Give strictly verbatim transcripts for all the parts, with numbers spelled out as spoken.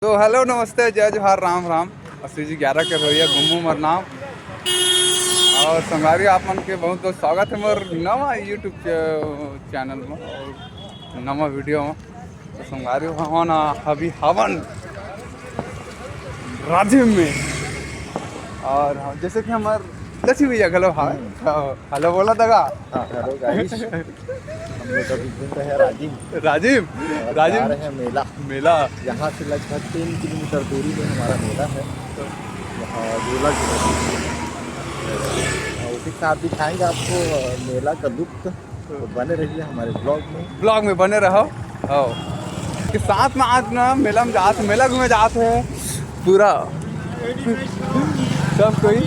तो हेलो, नमस्ते, जय जोहार, राम राम। अउ सी जी ग्यारह के रहोइया गुम्मू मोर नाम। अउ संगवारी, आप मन के बहुत बहुत स्वागत हे मोर नवा YouTube च-, चैनल में अउ नवा वीडियो में। तो संगवारी हो ना, अभी हवन राजिम में। अउ हम, जैसे कि हमर लक्ष्मी भैया घलो हावय। हम्म। हाँ, हेलो बोला दगा। हाँ, हेलो गाइस। हम लोग अभी घूम रहे हैं राजिम। राजिम? और राजिम? जा रहे हैं मेला। मेला। यहाँ से लगभग तीन किलोमीटर दूरी में हमारा मेला है। यहाँ गोला की नदी। और उसी के साथ दिखाएंगे आपको, अ, मेला का लुक। तो बने रहिए हमारे ब्लॉग में। ब्लॉग में बने रहो। हाँ। के साथ में आज ना मेला में जात, मेला घूमे जात हे पूरा सब कोई।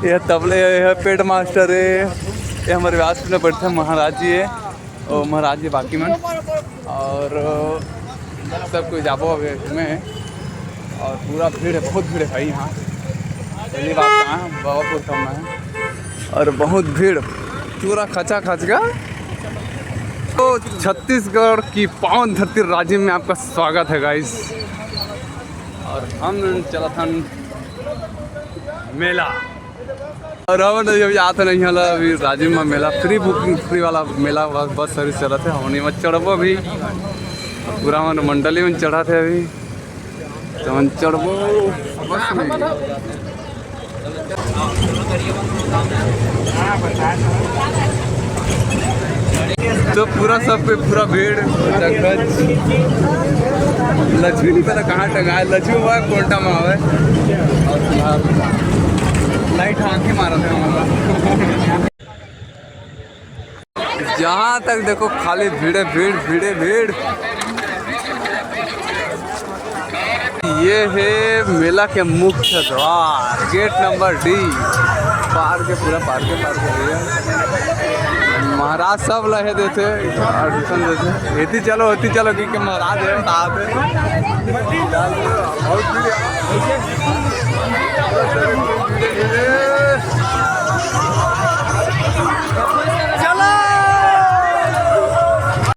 ये तबले हे, पेड मास्टर हे, ये हमर व्यास में बैठे महाराज जी हे, अउ महाराज जी बाकी मन, अउ सब कोई जाबो अभी घूमे। अउ पूरा भीड़ हे, बहुत भीड़ हे भाई यहाँ। पहली बात कहाँ बाबापुर का मैं, अउ बहुत भीड़, पूरा खचा खच का। तो छत्तीसगढ़ की पावन धरती राजिम में आपका स्वागत है गाइस। अउ हम चलत हन मेला। अउ हमन अभी जात हन इहाँ ला, अभी राजिम में मेला, फ्री बुकिंग, फ्री वाला मेला, बस, बस सर्विस चलत हे। हमन एमा चढ़बो अभी, पूरा हमन मंडली में चढ़त हे अभी। तो हमन चढ़बो बस में। तो पूरा सब पे पूरा भीड़, खचाखच। लक्ष्मी नहीं पता कहाँ टंगा है, लक्ष्मी वहाँ कोंटा में आवे। अउ फिलहाल लाइट आँखें मारत हे हमारा। जहाँ तक देखो खाली भीड़े भीड़, भीड़े भीड़। ये हे मेला के मुख्य द्वार, गेट नंबर डी। पार के पूरा पार के, पार के भैया। महाराज सब लहे देथे, admission देथे। एती चलो, ओती चलो, कि के महाराज हे, साहब हे। बहुत भीड़ हे।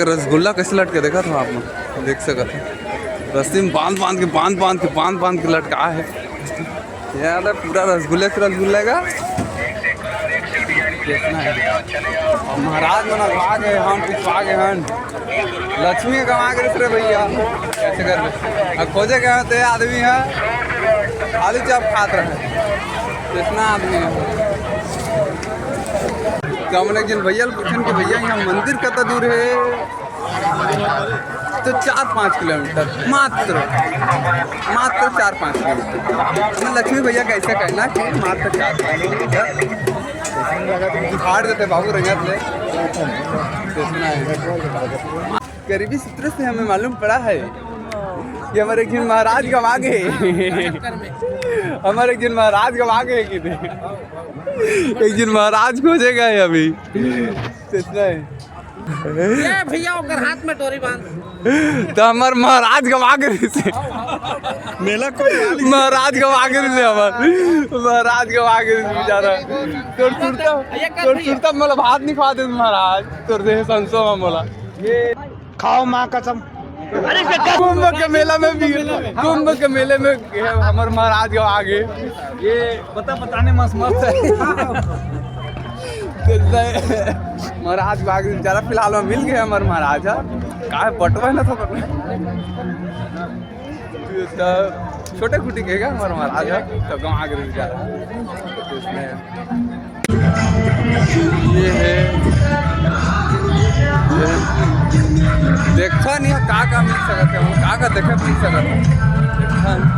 रसगुल्ला कैसे लटके देखा था आप लोग, देख सकत हो। रस्सी में बांध बांध के, बांध बांध के, बांध बांध के लटका है। यार पूरा रसगुल्ले से रसगुल्ले का देखना है। अउ महाराज मन अगवा गए, हम पिछवा गए हन। लक्ष्मी गवा गए रे भैया, कैसे कर ले? अब खोजे गए ते आदमी है, आलू चाप खात रहे, इतना आदमी है। तो हमने एक जन भैया ल पूछन कि भैया, यहाँ मंदिर कत दूर है? तो चार पाँच किलोमीटर मात्र, मात्र चार पाँच किलोमीटर। मैं लक्ष्मी भैया का ऐसा कहना कि मात्र चार पाँच किलोमीटर। फाड़ देते बाबू रंगत ले। तो इतना है। करीबी सूत्रों से हमें मालूम पड़ा है कि हमारे एक जन महाराज गवा गए। हमारे एक जन महाराज गवा गए कि नहीं? एक जन महाराज खोजे गए अभी। तो इतना है। ये भैया ओकर हाथ में डोरी बांध। तो हमार महाराज गवा के रिसे। मेला कोई महाराज गवा के रिसे हमार। महाराज गवा के रिसे बेचारा। तोर सुरता, तोर सुरता मतलब हाथ नहीं खवा दे महाराज। तोर देह संसो में मोला। खाओ माँ कसम। कुंभ के मेला में भी, कुंभ के मेले में हमार महाराज गवा गए। ये पता पता नहीं मस्त मस्त है। महाराज गवा गए बेचारा, फिलहाल में मिल गए हमार महाराज। हाँ, का है, बटवा है ना, तो बटवा। तो छोटे खुटी कहेगा हमार महाराज है, तो गवा गए बेचारा। तो इसमें ये है, ये देखा नहीं है, का का मिल सकत है, का का देखे मिल सकत है। देखा नहीं।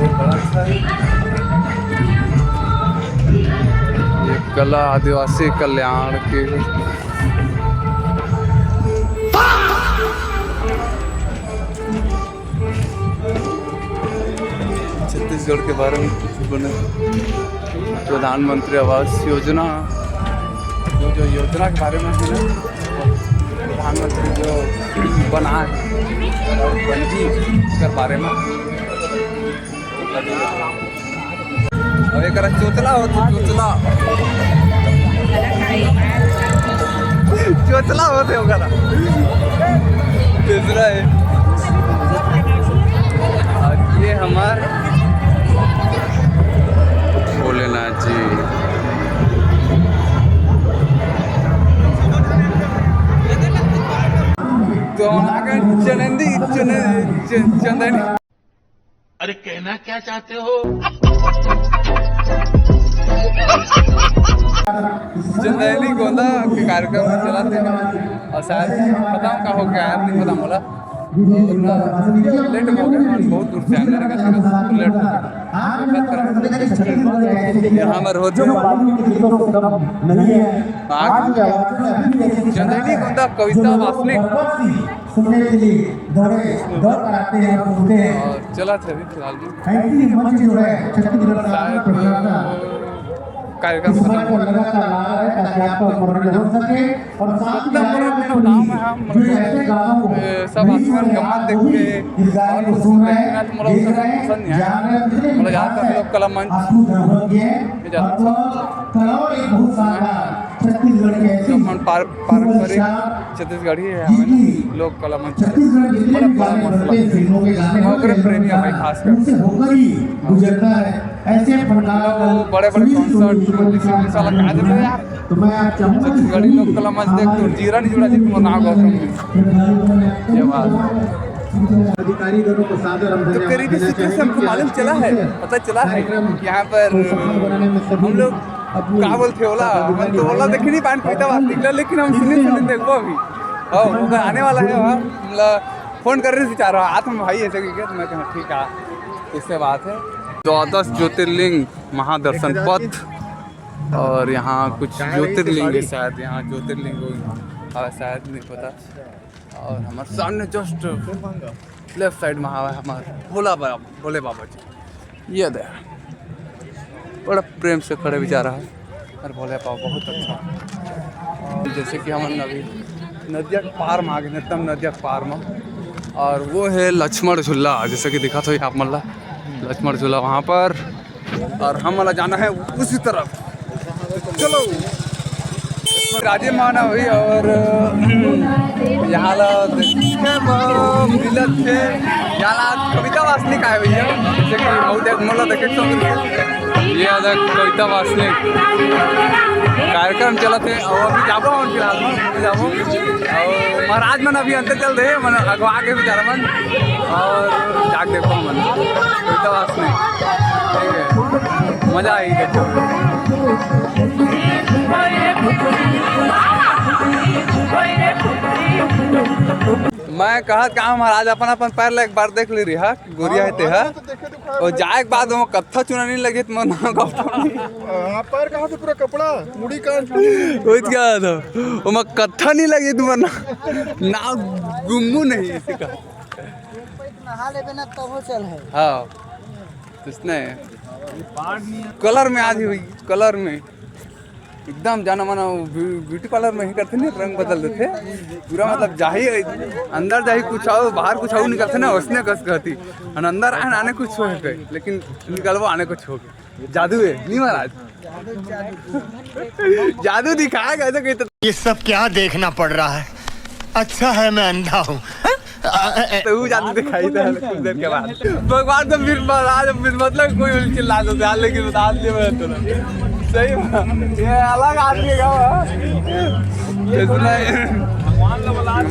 बड़ा अच्छा है। ये कला आदिवासी कल्याण की छत्तीसगढ़ के बारे में कुछ बने, प्रधानमंत्री आवास योजना, जो जो योजना के बारे में है ना, प्रधानमंत्री जो बना है और बनगी के बारे में। अब एकरा चोचला होत, चोचला। चोचला होत हे ओकरा। दूसरा है। भोलेनाथ जी। तो हम आ गए चंदैनी, चंद-, च-, चंदैनी। अरे, कहना क्या चाहते हो? चंदैनी गोंदा के कार्यक्रम चलत हे अउ शायद खतम का हो गया, नहीं पता मोला। लेट हो गया, बहुत दूर से आने लगा, लेट हो गया। यहाँ पर होते हैं। आज चंदैनी गोंदा कविता वासनिक। सुनने के लिए दौड़े, दौड़ कर आते हैं और सुनते हैं। और चला था अभी फिलहाल भी। ऐसी मंच जो है छत्तीसगढ़ शायद कार्यक्रम खत्म। को लगातार ला रहा है ताकि आपका मनोरंजन हो सके। और साथ ही आने वाले पीढ़ी जो ऐसे गानों को सब आसमान गम्मत देख के इस गाने को सुन रहे हैं, देख रहे हैं, जान रहे हैं, कितने लोक कला मंच। कलाओं एक बहुत शानदार छत्तीसगढ़ की ऐसी पारंपरिक छत्तीसगढ़ी है, लोक कला मंच। छत्तीसगढ़ जितने भी गाने बनते हैं, फिल्मों के गाने होते हैं, प्रेमी है भाई, खासकर उनसे होकर ही गुजरता है। ऐसे फनकार, बड़े बड़े कॉन्सर्ट, साला का देबे यार। तो मैं आप चाहूंगा कि छत्तीसगढ़ी लोक कला मंच देख, तो जीरा नहीं जुड़ा जी, तुम्हारा नाम गौतम जी। ये बात। अधिकारी गणों को सादर हम तो करीबी सूत्रों से हमको मालूम चला है, पता चला है कि यहाँ पर हम लोग का बोलते ओला, हम तो ओला देखे नहीं पान पैदा बात निकला, लेकिन हम सुने सुने देखबो अभी। हाँ, वो आने वाला है वहाँ, मतलब फोन करने से चाह रहा, हाथ में भाई ऐसे करके, तो मैं कहा ठीक है, इससे बात है। द्वादश ज्योतिर्लिंग महादर्शन पथ, और यहाँ कुछ ज्योतिर्लिंग है शायद, यहाँ ज्योतिर्लिंग हो, हाँ, शायद नहीं पता। और हमारे सामने just left side में हवा है हमारे भोला बाबा, भोले बाबा जी। ये दे, बड़ा प्रेम से खड़े बेचारा है। और भोले बाबा बहुत अच्छा। और जैसे कि हम अभी नदिया के पार में आ गए, एकदम नदिया के पार में। और वो है लक्ष्मण झूला, जैसे कि दिखा तो आप मन ला लक्ष्मण झूला वहाँ पर। और हम वाला जाना है उसी तरफ। चलो, राजे माना हुई और यहाँ ला देखे मिलत थे। यहाँ ला कविता वासनिक आए भैया, जैसे कि मऊ देख, मोला देखे तो ये आ देख कविता वासनिक कार्यक्रम चलत है। और अभी जाबो हम फिलहाल में, अभी जाबो। और महाराज मन अभी अंदर चल रहे, मन अगवा के बेचारा मन। और जाके देखो मन, कविता वासनिक, ठीक है, मजा आई देखो। मैं कहत का महाराज अपन अपन पैर ला एक बार देख ले रही हा, गोरिया है ते हा। और जाए के बाद वो कत्था चुना नहीं लगे तो मैं ना कत्था नहीं। हाँ, पैर कहाँ से पूरा कपड़ा, मुड़ी कान। वो क्या था? वो मैं कत्था नहीं लगे तो मैं ना, ना गुम्मू नहीं इसका। नहा लेबे ना तब वो चल है। हाँ, तो इसने कलर में आज हुई, कलर में एकदम जाना माना ब्यू-, ब्यूटी पार्लर में ही करथे ना, रंग बदल देथे पूरा, मतलब जाही अंदर जाही कुछ अउ बाहर कुछ अउ निकलथे ना, उसने कस कहती। और अंदर आए ना, आने कुछ हो गए, लेकिन निकलबो आने कुछ हो गए। जादू है नहीं महाराज, जादू दिखाएगा ऐसा कहीं तो। ये सब क्या देखना पड़ रहा है? अच्छा है मैं अंधा हूँ। तो वो जादू दिखाई था कुछ देर के बाद। भगवान तो फिर महाराज, फिर मतलब कोई उल्टी चिल्ला दो यार, लेकिन बता दे मैं तो सही बात। ये अलग आदमी का हुआ। इसमें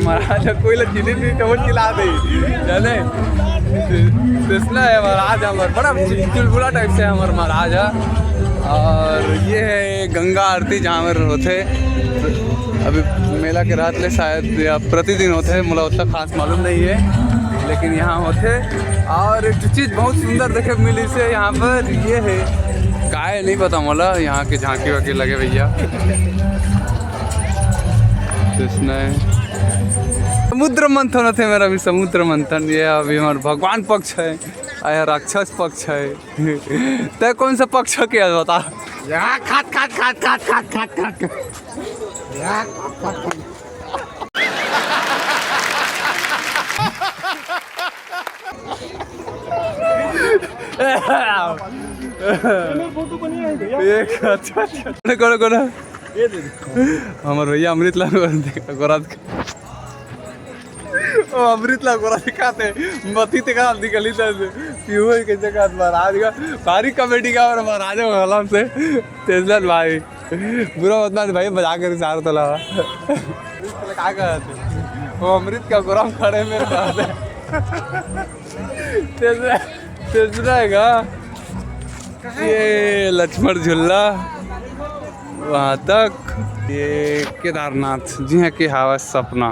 महाराज कोई ला चिल्ली नहीं तो वो चिल्ला दे, जाने। कृष्णा है महाराज हमार, बड़ा चुलबुला टाइप से हमार महाराज है। और ये है गंगा आरती जहाँ पर होते अभी मेला के रात ले शायद या प्रतिदिन होथे, मोला उतना खास मालूम नहीं है, लेकिन यहाँ होथे। और एक चीज बहुत सुंदर देखे मिली से यहाँ पर, ये है काय नहीं पता मोला, यहाँ के झांकी वाकी लगे भैया। कृष्ण है, समुद्र मंथन होथे मेरा भी समुद्र मंथन। ये अभी हमारे भगवान पक्ष है, आया राक्षस पक्ष है। तै कौन सा पक्ष के है बता? या खात खात खात खात खात खात खात। या खात खात खात। एक अच्छा अच्छा। कौन कौन? हमारे भैया अमृत लाल गोरखपुर। वो अमृत ला गोरा दिखाते, मती ते का निकली त पीहू ही कैसे का महाराज का भारी कॉमेडी का और महाराज का कलम से। तेजलाल भाई, बुरा मत मान भाई, मजाक कर सार तला। का कहते? वो अमृत का गोरा खड़े में रहते। तेजला, तेजला है का? ये लक्ष्मण झूला वहाँ तक। ये केदारनाथ जी, हाँ, के हवा सपना।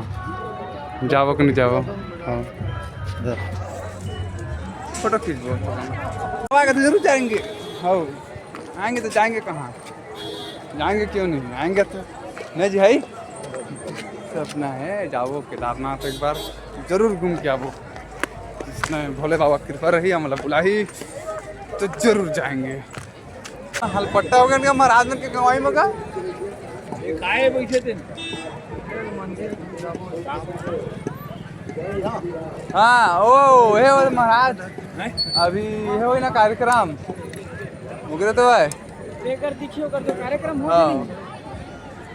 जाबो कि नहीं जाबो? हाँ। फोटो खींचबो। बाबा का तो जरूर जाएंगे। हाँ, आएंगे तो जाएंगे कहाँ? जाएंगे क्यों नहीं? आएंगे तो। नहीं जी, है ही। सपना है, जाबो केदारनाथ एक बार, जरूर घूम के आबो। इसने भोले बाबा कृपा रही, हमला बुलाही तो जरूर जाएंगे। हलपट्टा हो गया इनका महाराज मन के गवाही में का? काय बैठे थे? हाँ, ओ, हे, ओ महाराज, अभी हे होई ना कार्यक्रम, ओकरे तो है। एकर देखियो, ओकर तो कार्यक्रम हो हाँ।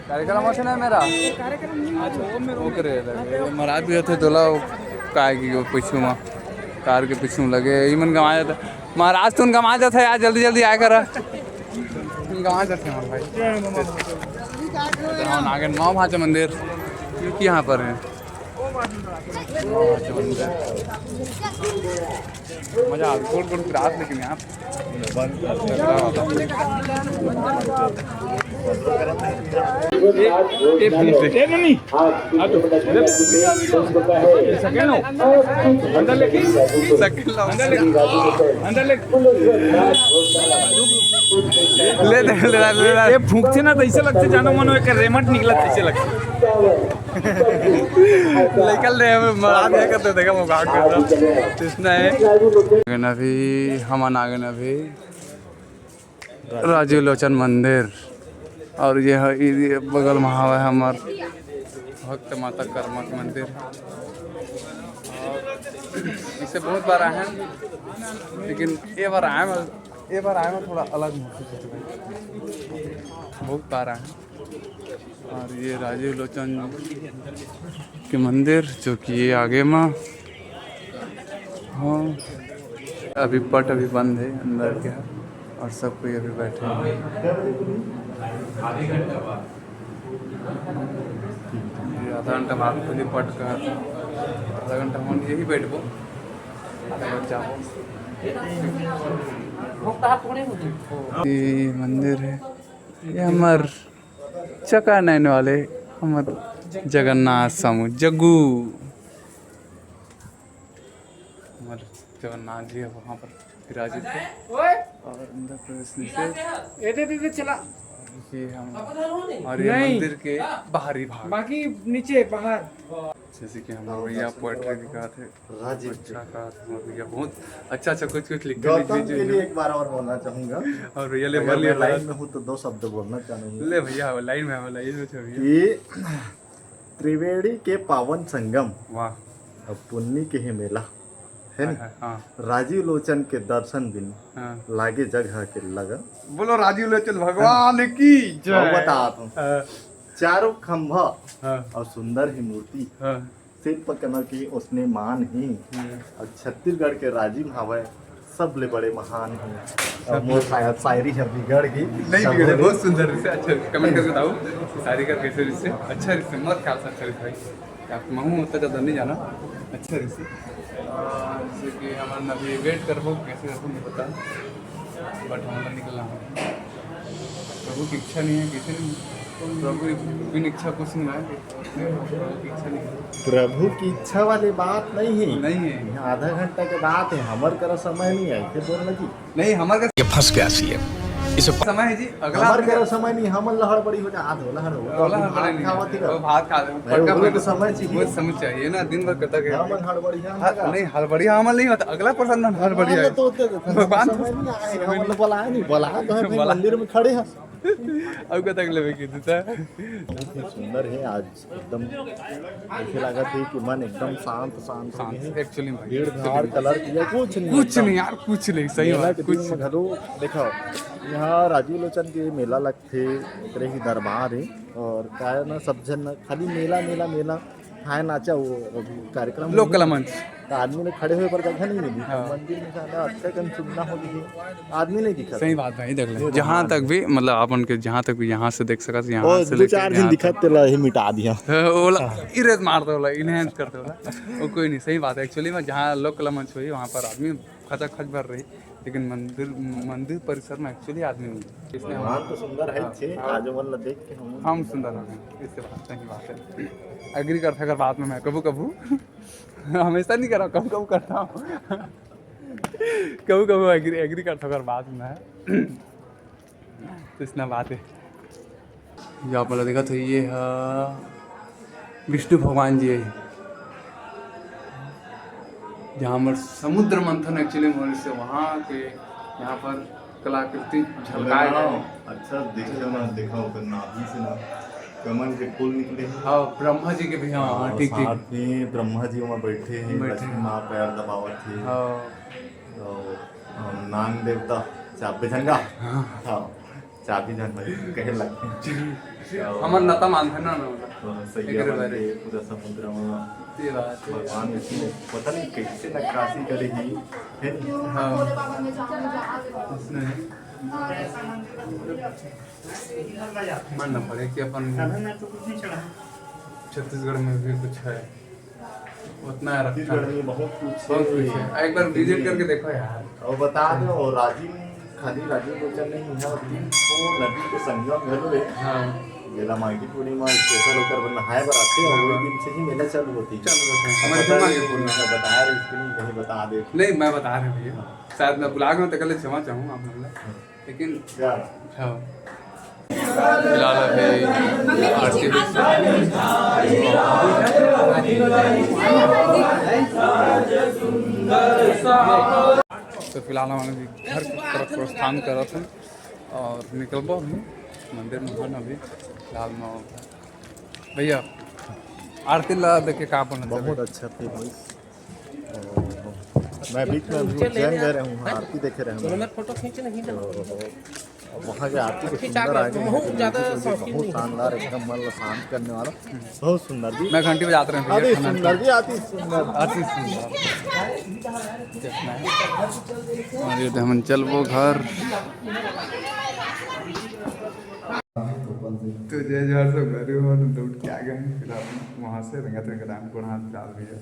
कार्यक्रम होथे ना मेरा। कार्यक्रम नहीं होथे। ओकरे लगे। महाराज भी होथे तोला काय की पीछू मा, कार के पीछू लगे। ई मन गंवा जाथे। महाराज तुन गंवा जाथे यार, जल्दी जल्दी आया करा। तुन गंवा जाथे हमारे भाई। हाँ, नागन माँ भाचा मंदिर। ये यहाँ पर है। माँ भाचा मंदिर। मजा आ गया। गोल गोल रात लेकिन यार। ए, ए, ए, नहीं। हाँ, तो, ले, सेकंड लो। अंदर लेके, सेकंड लो। अंदर लेके, अंदर लेके। ले दे, ले दे, ले दे। ए, फूंकथे ना, तो ऐसे लगथे, जानो मानो एक रेमट निकला, ऐसे लगथे। निकल रहे हैं, मजाक नहीं करते, देखा, मजाक करता। कृष्णा है। अभी हमन आ गए अभी। राजीव लोचन मंदिर। और ये है, ये बगल में हवा है हमार भक्त माता कर्मा के मंदिर। और इसे बहुत बार आए हैं, लेकिन ये बार आए हैं, ये बार आए हैं थोड़ा अलग महसूस होता है। बहुत बार आए हैं। और ये राजीव लोचन के मंदिर, जो कि ये आगे मा, हाँ, अभी पट अभी बंद है अंदर के, और सब कोई अभी बैठे हैं। ये आधा घंटा बाद खुली पट का, आधा घंटा हम यही बैठबो, जाओ। ये मंदिर है, ये हमार चका नैन वाले हमर जगन्नाथ सामू जग्गू, हमर जगन्नाथ जी है वहाँ पर विराजित है। और अंदर प्रवेश निषेध। ए दे, दे, दे, चला। ये हम, और ये नहीं। मंदिर के बाहरी भाग। बाकी नीचे बाहर। जैसे कि हमारे भैया पोएट्री दिखाते हैं। राजीव जी। अच्छा, का, भैया बहुत अच्छा अच्छा कुछ कुछ लिखते हैं, गौतम जी, जी, के लिए जी। एक बार और बोलना चाहूंगा। और भैया ले अगर बोलिए मैं लाइन बात। में हूँ तो दो शब्द बोलना चाहूंगा। ले भैया, लाइन में आओ, लाइन में छो भैया। कि त्रिवेणी के पावन संगम वाह। और पुन्नी के ही मेला है हाँ, नी? हाँ, हाँ। राजीव लोचन के दर्शन बिन हाँ। लागे जगह के लगन। बोलो राजीव लोचन भगवान की जय। और बता तुम। हाँ। चारों खंभा हाँ। और सुंदर ही मूर्ति। हाँ। शिल्प कला के ओसने मान हे। हम्म। अउ छत्तीसगढ़ के राजिम हावय, सबले बड़े महान हे। अउ मोर शायद शायरी ह बिगड़ गे। नहीं बिगड़े, बहुत सुंदर रिहिसे। अच्छा, comment करके बताओ, शायरी का कैसे रिहिसे? अच्छा रिहिसे, मोर ख्याल से अच्छा रिहिसे भाई। क्या महूँ उतना ज़्यादा नहीं जाना, अच्छा रिहिसे। अ, जैसे कि हमन अभी wait करबो, कैसे करबो नहीं पता, but हमन निकलना है। प्रभु की इच्छा नहीं है, कैसे नहीं? प्रभु बिन इच्छा कुछ नहीं है। प्रभु की इच्छा वाली बात नहीं है। नहीं है। यहाँ आधा घंटा के बात है, हमर करा समय नहीं है, फिर बोलना जी। नहीं, हमर का ये फंस गया सीएम। इसे समय है जी, अगला हमर करा समय नहीं, हमन ला हड़बड़ी हो जा, हाथ होला हड़ होला, अभी हड़बड़ी भात नहीं खावत है। ही वो भात खा ले, भाई, पक्का वो तो भात। समय चाहिए। वो समय चाहिए ना, दिन भर कटा के। हमन हड़बड़ी है, हाँ, हमन का। नहीं, हड़बड़ी हमन नहीं होता, अगला पर्सन मन हड़बड़ी हमन है। तो होते, तो भगवान समय नहीं आए, हमन ला बुलाए नहीं, बुलाए तो है, भाई, बुला। मंदिर में खड़े हैं। अब का तक लेवे की देता है। बहुत ही सुंदर है आज, एकदम ऐसे लागत है कि मन एकदम शांत, शांत हो शांत, गया है। Actually में भाई, भीड़ भाड़ actually में। कलर किया, कुछ नहीं, कुछ एकदम। नहीं यार, कुछ नहीं, सही मेला बात, के कुछ दिन में घलो देखो, यहाँ राजीव लोचन के मेला लगथे, तेरे ही दरबार है, और काय ना, सब झन ना खाली मेला, मेला, मेला, हाय नाचा वो अभी कार्यक्रम लोक कला मंच। त आदमी ल खड़े होय बर जगह नहीं मिली। हाँ। मंदिर में जाना अतका कन सुन्ना हो गई, आदमी नहीं दिखत। सही बात भाई, देख ले, जहाँ तक भी मतलब आप उनके जहाँ तक भी यहाँ से देख सकत, यहाँ से दो लेके चार दिन यहाँ तक। दिखत तेला ही मिटा दिया। हाँ, ओला erase मार दे, ओला enhance कर दे ओला। वो कोई नहीं, सही बात है। Actually में जहाँ लोक कला मंच हुई वहाँ पर आदमी खचाखच भर रही, लेकिन मंदिर, मंदिर परिसर में actually आदमी नहीं है। इसलिए हम भगवान तो सुंदर है, हाँ, छे, हाँ। आज मन ला देख के हम हम सुंदर हैं, इससे बात नहीं, बात है। Agree करता अगर बात में मैं कभू कभू, हमेशा नहीं कर रहा, कभू कभू करता हूँ। कभू कभू agree, agree करता अगर बात में। तो इसना बात है। ये आप लोग देखत हो, ये ह विष्णु भगवान जी है, जहाँ हमर समुद्र मंथन actually होने से वहाँ के यहाँ पर कलाकृति झलकाए गए हैं। अच्छा, देखियो ना, देखा ओकर नाभि से ना कमल के फूल निकले हैं। हाँ, ब्रह्मा जी के भी, हाँ, हाँ, ठीक, ठीक। साथ में ब्रह्मा जी वहाँ बैठे हैं, बैठे लक्ष्मी हैं। माँ पैर दबावत है। हाँ। और, और नाग देवता चाबे झंडा। हाँ। हाँ। चाबी जान भाई कहे लगथे। हमर नता मानथे ना, ना, ना। तो सैया एकरे बन बारे। के पूरा समुद्र में ये बात है। भगवान विष्णु पता नहीं कैसे नक्काशी करे ही, है ना? हाँ। इसने मन न पड़े कि अपन छत्तीसगढ़ में भी कुछ है। उतना रखा छत्तीसगढ़ है। में बहुत कुछ बहुत कुछ है। है। एक बार visit करके देखो यार। और बता दो, और राजिम, खाली राजिम लोचन नहीं है, और तीन ठो नदी के संगम घलो है। हाँ। जेला माघी पूर्णिमा special ओकर बर नहाए बर आथे, और हाँ। वही दिन से ही मेला चालू होती है। चालू होती है। अब हमारे पता दिमाग नहीं, में पूर्णिमा। मैं बता रहे, इसके लिए नहीं बता दे। नहीं, मैं बता रहे भैया। शायद मैं भुला गया हूँ, तो कल क्षमा चाहूँ आप लोग। हाँ। लेकिन क्या? हाँ। फिलहाल अभी आरती भी तो फिलहाल हम अभी घर की तरफ प्रस्थान करत हैं और निकलबो अभी मंदिर में हन अभी फिलहाल में। भैया, आरती ला देख के का बोलना चाहबे? बहुत अच्छा फील हुई। मैं बीच में अभी उज्जैन गए रहे हूँ, वहाँ आरती देखे रहे हूँ। चलो, मैं फोटो खींच नहीं तो अब वहाँ के आरती के खींचा सुंदर गया, आगे बहुत ज्यादा शौकीन बहुत नहीं। शानदार, एकदम मन ला शांत करने वाला, बहुत सुंदर जी। मैं घंटी बजाते रहे भैया, अति खाना सुंदर खा- जी, अति सुंदर। अति सुंदर। और ये तो हम चलबो घर। तो जय जोहार सब, घर हो तो उठ के आ गए हैं। फिलहाल वहाँ से रंगत रंगत राम को हाथ डाल दिया।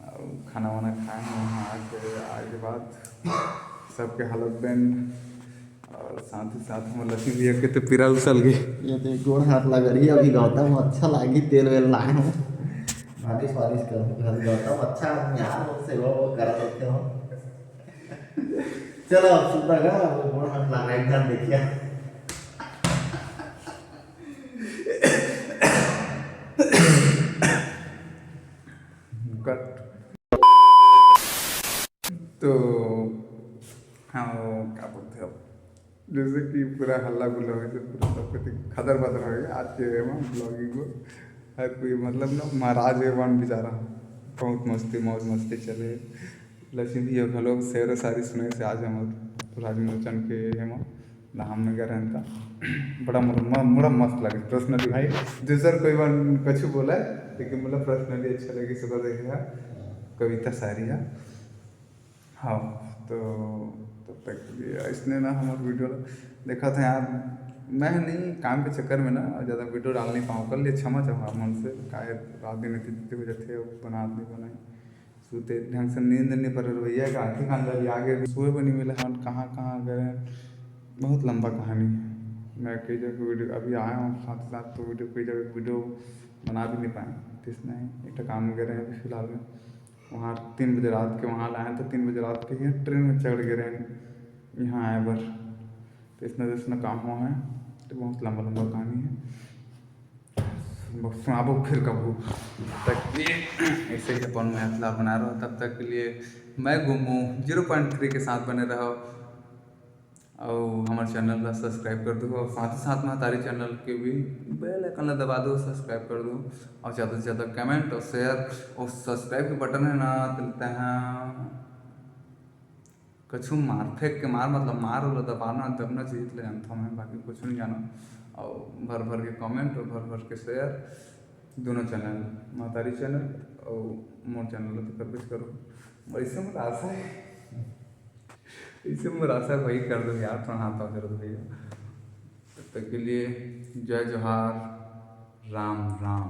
और खाना वाना खाए हैं, वहाँ आके, आके बाद सबके हालत बंद। और साथ ही साथ हमर लक्ष्मी भैया के तो पीरा उसल गई। ये तो गोड़ हाथ लग रही है अभी गौतम, अच्छा लागी, तेल वेल लाए हूँ, मालिश वालिश कर गौतम, अच्छा आदमी यार, सेवा वो करा देते हो। चलो अब सुधा का वो गोड़ हाथ लग रहा है, एकदम देखिए। कट। तो हाँ, वो क्या बोलते हैं अब, जैसे कि पूरा हल्ला गुल्ला हो गया, पूरा सब कुछ खदर बदर हो गया आज के एमा vlogging को। हर कोई मतलब ना महाराज हे वन बेचारा, बहुत मस्ती मौज मस्ती चले। लक्ष्मी भैया घलो शेर शायरी सुने से आज हमर राज विमोचन के एमा धाम नगर रहन त बड़ा मोला म-, बड़ा मस्त लगे personally भाई। दूसर कोई बार कछु बोला है, लेकिन मतलब personally अच्छा लगे सुकर देखे हा कविता शायरी हा। हाँ, तो तब तक के लिए इसने ना हमर video ला देखा था यार, मैं नहीं काम के चक्कर में ना ज़्यादा video डाल नहीं पाऊँ, कर लिए क्षमा चाहूँ आप मन से, काहे रात दिन इतनी हो जाते हो, बनात नहीं बनाई। सुते ढंग से नींद नहीं पड़े भैया, का आँखें कान लगी आगे भी सोए भी नहीं मिले हन, कहाँ कहाँ गए, बहुत लंबा कहानी है। मैं कई जगह video अभी आया हूँ, साथ साथ तो video कई जगह video बना भी नहीं पाए, तो इसने एक काम करे हैं अभी फिलहाल में। वहाँ तीन बजे रात के वहाँ लाए हैं, तो तीन बजे रात के ही ट्रेन में चढ़ गए रहे हैं यहाँ आए बर, तो इसने जैसे काम हुआ है, तो बहुत लंबा लंबा कहानी है। बस सुनाबो फिर कभू। तब तक के लिए ऐसे ही अपन में हौसला बना रहो। तब तक के लिए मैं गुम्मू zero point three के साथ बने रहो और हमारे channel ला subscribe कर दो और साथ ही साथ में हमारे channel के भी bell icon ला दबा दो, subscribe कर दो और ज़्यादा से ज़्यादा comment और share और subscribe के button है ना, तो लगता है कछु मार फेंक के मार, मतलब मार ओला दबाना दबना चाहिए, ले जानता हूँ मैं, बाकी कुछ नहीं जाना। और भर भर के comment और भर भर के share, दोनों चैनल, महतारी चैनल अउ मोर चैनल ला तो करबेच करो। अइसे मोर आशा हे, अइसे मोर आशा हे भाई, कर दो यार, थोड़ा हाथ पाँव जोड़त भैया। तब तक के लिए जय जोहार, राम राम।